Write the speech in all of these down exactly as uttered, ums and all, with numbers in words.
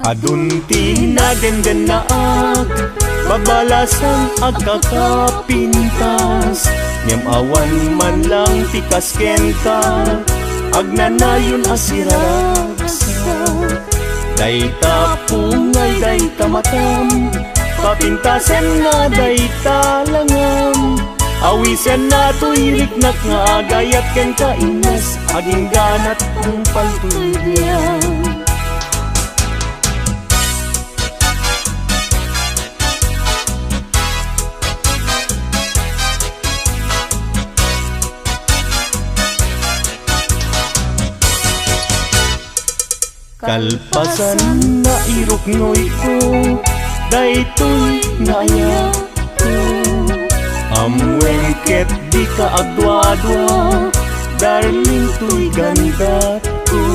Adun ti nadendennaak, babalasan agkakapintas, ngem awan man lang ti kas kenka, agnanayon a siraragsak. Dayta pungay, dayta matam, papintasenna dayta langam. Awisenna toy riknak nga agayat kenka, Ines, agingganat, tungpal toy biag. Kalpasan, nairuknoyko daytoy nga ayatko. Ammoem ket dika agduadua, darling, toy gandatko.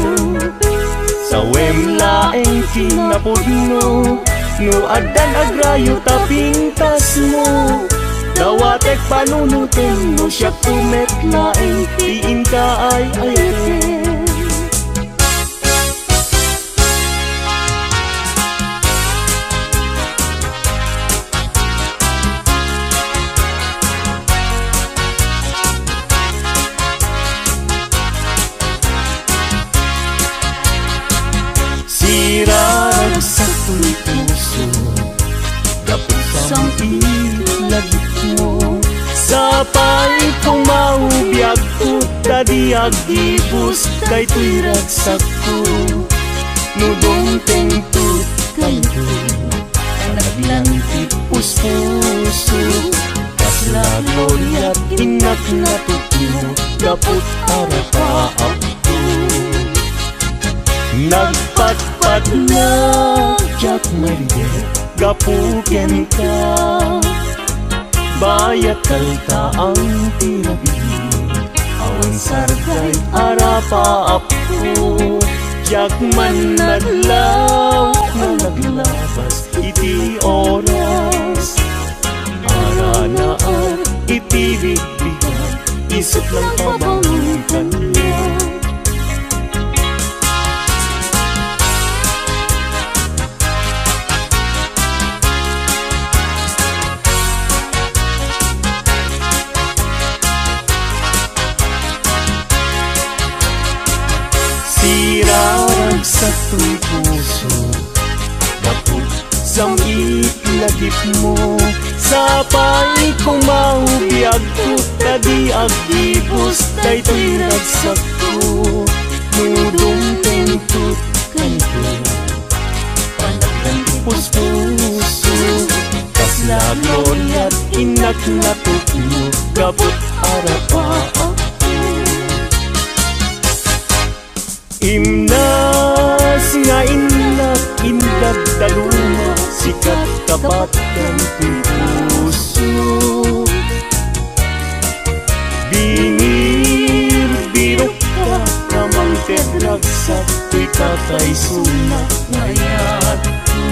Sawem laeng ti napudno, no addan agrayo ta pintasmo. Dawatek panunotem no siakto met laeng ti inka ay-ayatem. Siraragsak toy puso, gapu sang-it lagipmo. Sapay kong maubiagko, ta di aggibus daytoy ragsakko. No dumteng tut kayto, panaglan ti puspuso. Kasla gloriat innak natukno, gaput arapaapko. Nagpatpatna diak mairibet gapu kenka. Bayat kaltaang ti rabii, awan sarday arapaapko. Diak man naglaw nga naglabas iti oras. Aranaar iti bigbigan, isut lang pabangon kaniak. Siraragsak toy puso, gapu sang-it lagipmo. Sapay kong maubiagko, ta di aggibus daytoy ragsakko. No dumteng tut kayto, panaglan ti puspuso. Kasla gloriat innak natukno, gaput arapaapko. Imnas nga innak indaddaluma, sikat kapat ken ti puso. Binirbirokka nga mangted ragsak toy kakaisuna nga ayatko.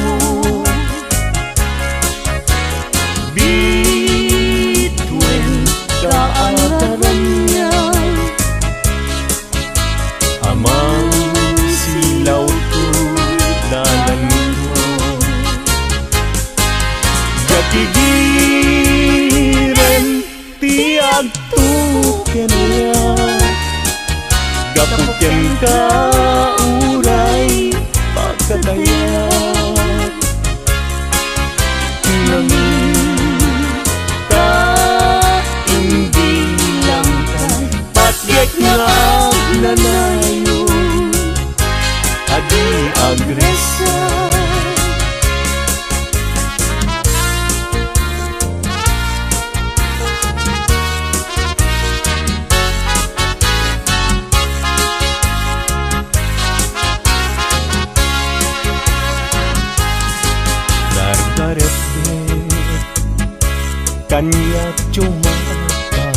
Bituen ka a narangan, Amang silaw to dalanko. Diak igiren ti agtuken kaniak. Gapu kenka uray pagkatayak. Nangita, imbilang ka, patgek nga agnanayon, adi agresa. Dardaretdet kaniak, diak mapan.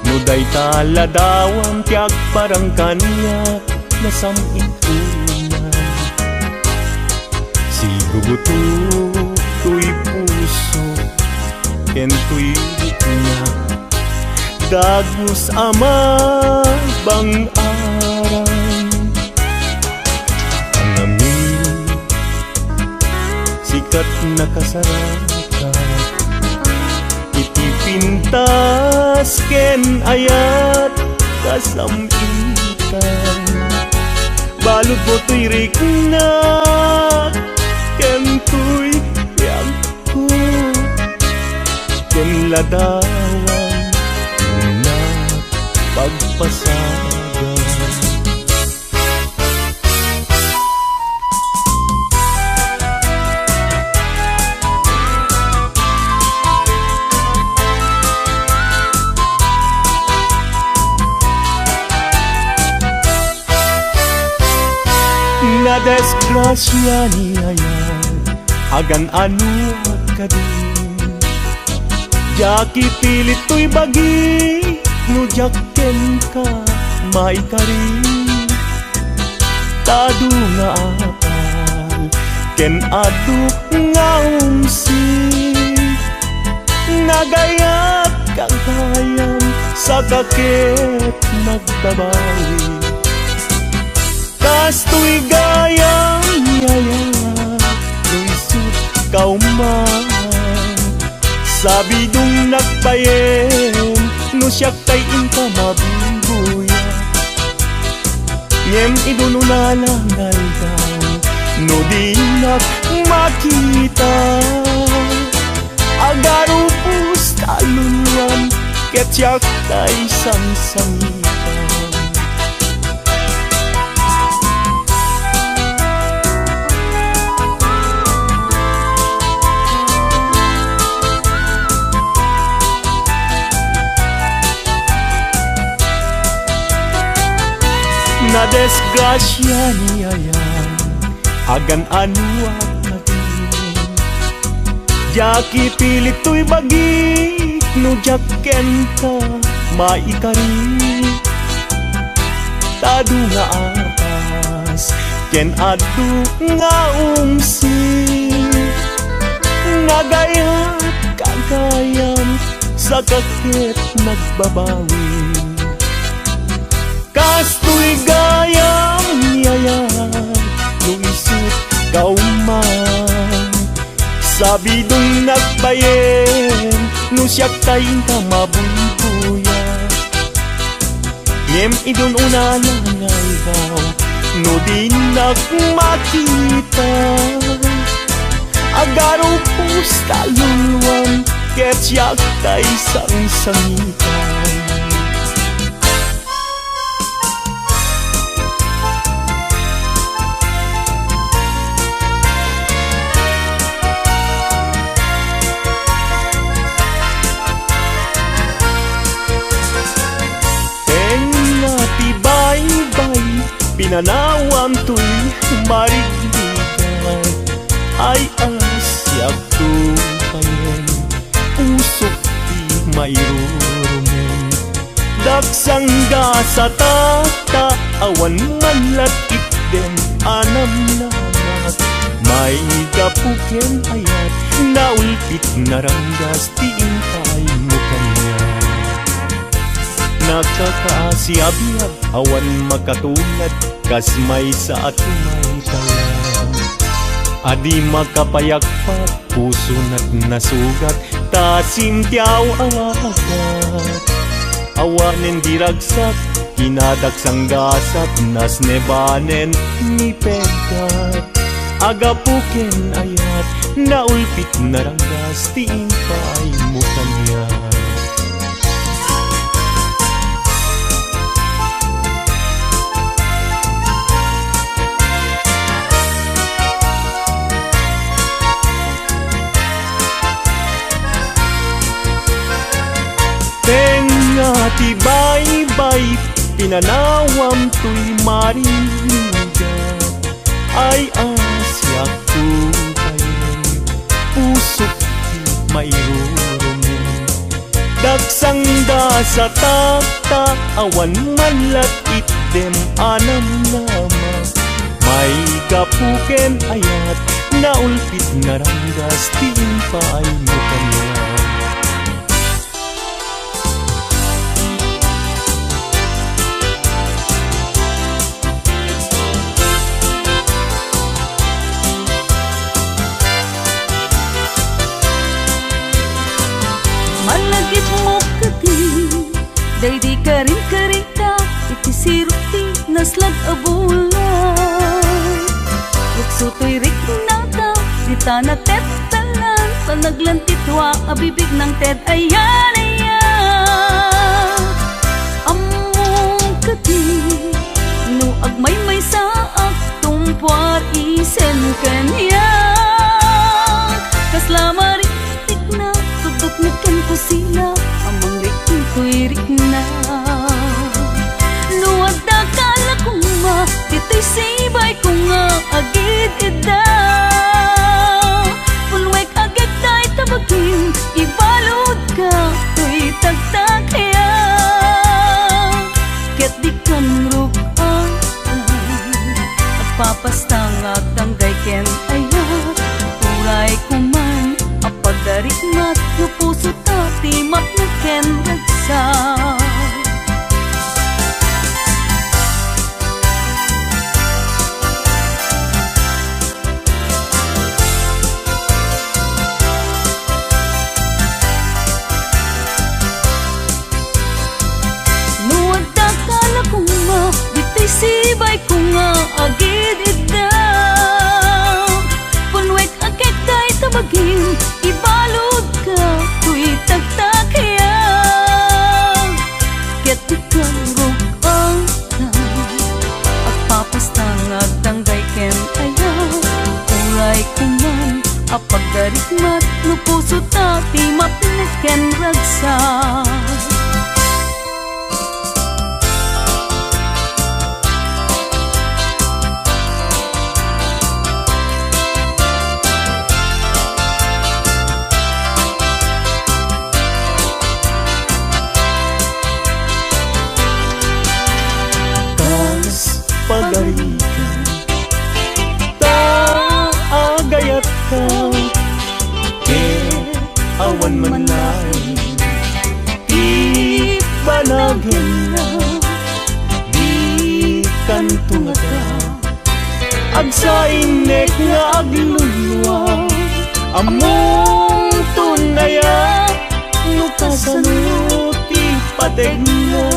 No dayta ladawam ti agparang kaniak, nasam-it unay. Sigugutok toy puso ken toy bukna. Dagus a mabang-aran. Ang amin ket nakasarakan. Iti pintas ken ayat kasam-itan. Baludmo toy riknak ken toy biagko. Ken ladawan, unnak pagpasagan. Nadisgrasia ni Ayan, agan-anoak kadi. Diak ipilit toy bagi, no diak kenka maikari. Ta adu nga apal ken adu nga umsi. Nagayat gagayam, saka ket nagbabawi. Kastoy gayam, yaya, no isut' kauma. Sabidongnak bayen, no siak tay inka mabuybuya. Ngem idun unana nga aldaw, no dinak makita, agarupos ta luluam, ket siak tay sangsangitan. Nadisgrasia ni Ayan, agan-anoak kadi. Diak ipilit toy bagi, no diak kenka maikari. Ta adu nga apas ken adu nga umsi. Nagayat gagayam, saka ket nagbabawi. Kastoy gayam, yaya, no isut' kauma. Sabidongnak bayen, no siak tay inka mabuybuya. Ngem idun unana nga aldaw, no dinak makita, agarupos ta luluam, ket siak tay sangsangitan. Tengnga ti baybay, pinanawam toy marigligay. Ay, a, siak to payen, pusok ti mairurumen. Daksang gasata ta awan man lat itdem a namnamat. Maigapu ken ayat, naulpit naranggas ti impaaymo kaniak. Nakakaasi a biag, awan makatulad, kas maysa a tumaytayab. A di makapayagpag, pusona't nasugat, ta sintiaw a wagat. Awanen di ragsak, kinadaksang gasat, nasnebanen ni peggat. Agapu ken ayat, naulpit naranggas ti impaaymo kaniak. Tengnga ti baybay, pinanawam toy marigligay. Ay, a, siak to payen, pusok ti mairurumen. Daksang gasata ta awan man lat itdem a namnama. Maigapu ken ayat, naulpit naranggas ti impaaymo kaniak. Ti rukti naslad a bulan. Rukso toy riknata, dita natettelan, panaglan ti tua a bibig nang ted ayan, ayan. Ammom kadi, no agmaymaysaak, tumpuar isen kaniak. Kasla marik Tikna, tudok na ken kusina, amang rikna toy rikna. No adda ka la koma, ditoy sibay ko nga agid-idda. Punwek agek dayta bagim, ibalud ka toy tagtakiak. Ket dikan ruk-a Agpapasta nga agdanggay ken ayat, uray ko man a pagarikmat no pusota ti mapnek ken ragsak. No adda ka la koma, ditoy sibay ko nga agid-idda. Punwek agek dayta bagim, ibalud ka toy tagtakiak. Ket dikan ruk-a Agpapasta nga agdanggay ken ayat, uray ko man a pagarikmat no pusota ti mapnek ken ragsak. Kas pagarikan, ta agayatka, ket awan man laeng ti panagyanna, dikan tungada. Agsainek nga agluluwa, ammom ton aya no kasano ti pategna.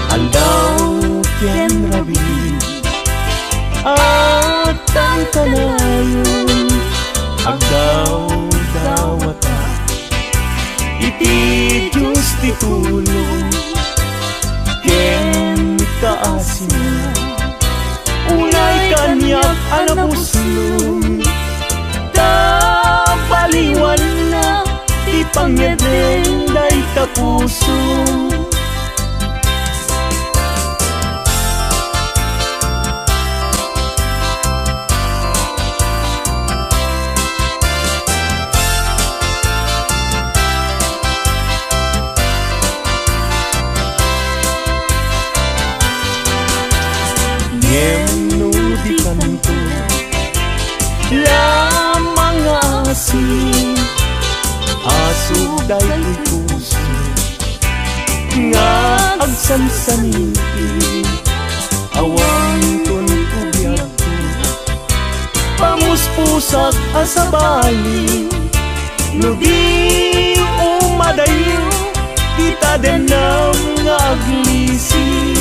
Aldaw ken rabii, agtangkanayon, agdawdawata. Iti Dios ti tulong ken kaasina. Unay kaniak a napuslon, ta baliwanna ti pangyadeng dayta puso. Ngem no dikanto la mangaasi, asug daytoy puso nga agsansaniti, awan ton ubiagko. Pamuspusak a sabali, no di umadayo ti tadennam nga aglisi.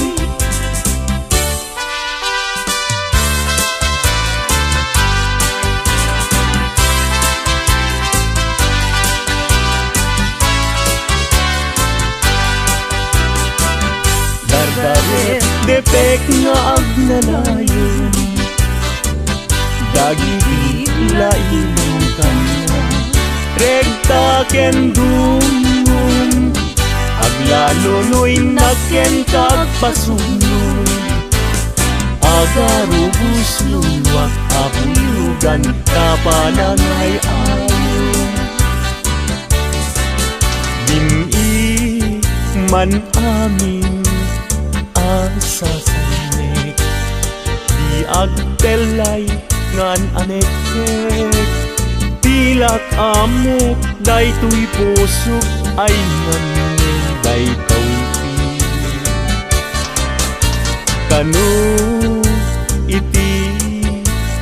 Dardaret depek nga agnanayon dagiti laing kaniak. Rekta ken dumngom, aglalo no innak ken kagpasugno. Agarubos luak a bulogan ta panangay-ayo. Dim-i man amin a sasanek, di agtellay nga an-anekkek. Pilak ammok daytoy pusok ay ngamngen daytoy. Kano iti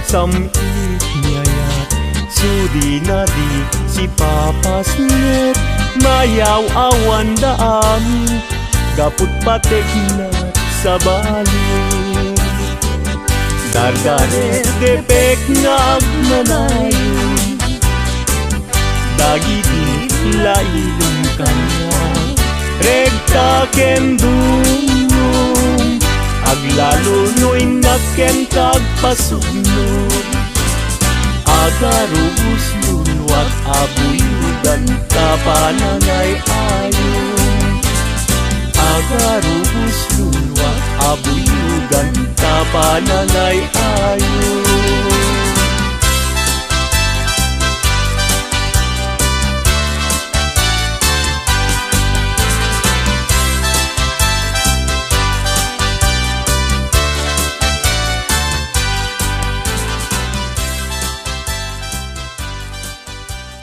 sam-it ni ayat, sudinadi sipapasnek, mayaw-awanda amin. Kaput patekna sabali, dardaredepek nga agnanayon. Dagiti lailem kaniak, rekta ken dumngom, aglalo no innak ken kagpasukno. Agarubos lunuak a buyogan ta panangay-ayo. Agarubos lunuak a buyogan ta panangay-ayo.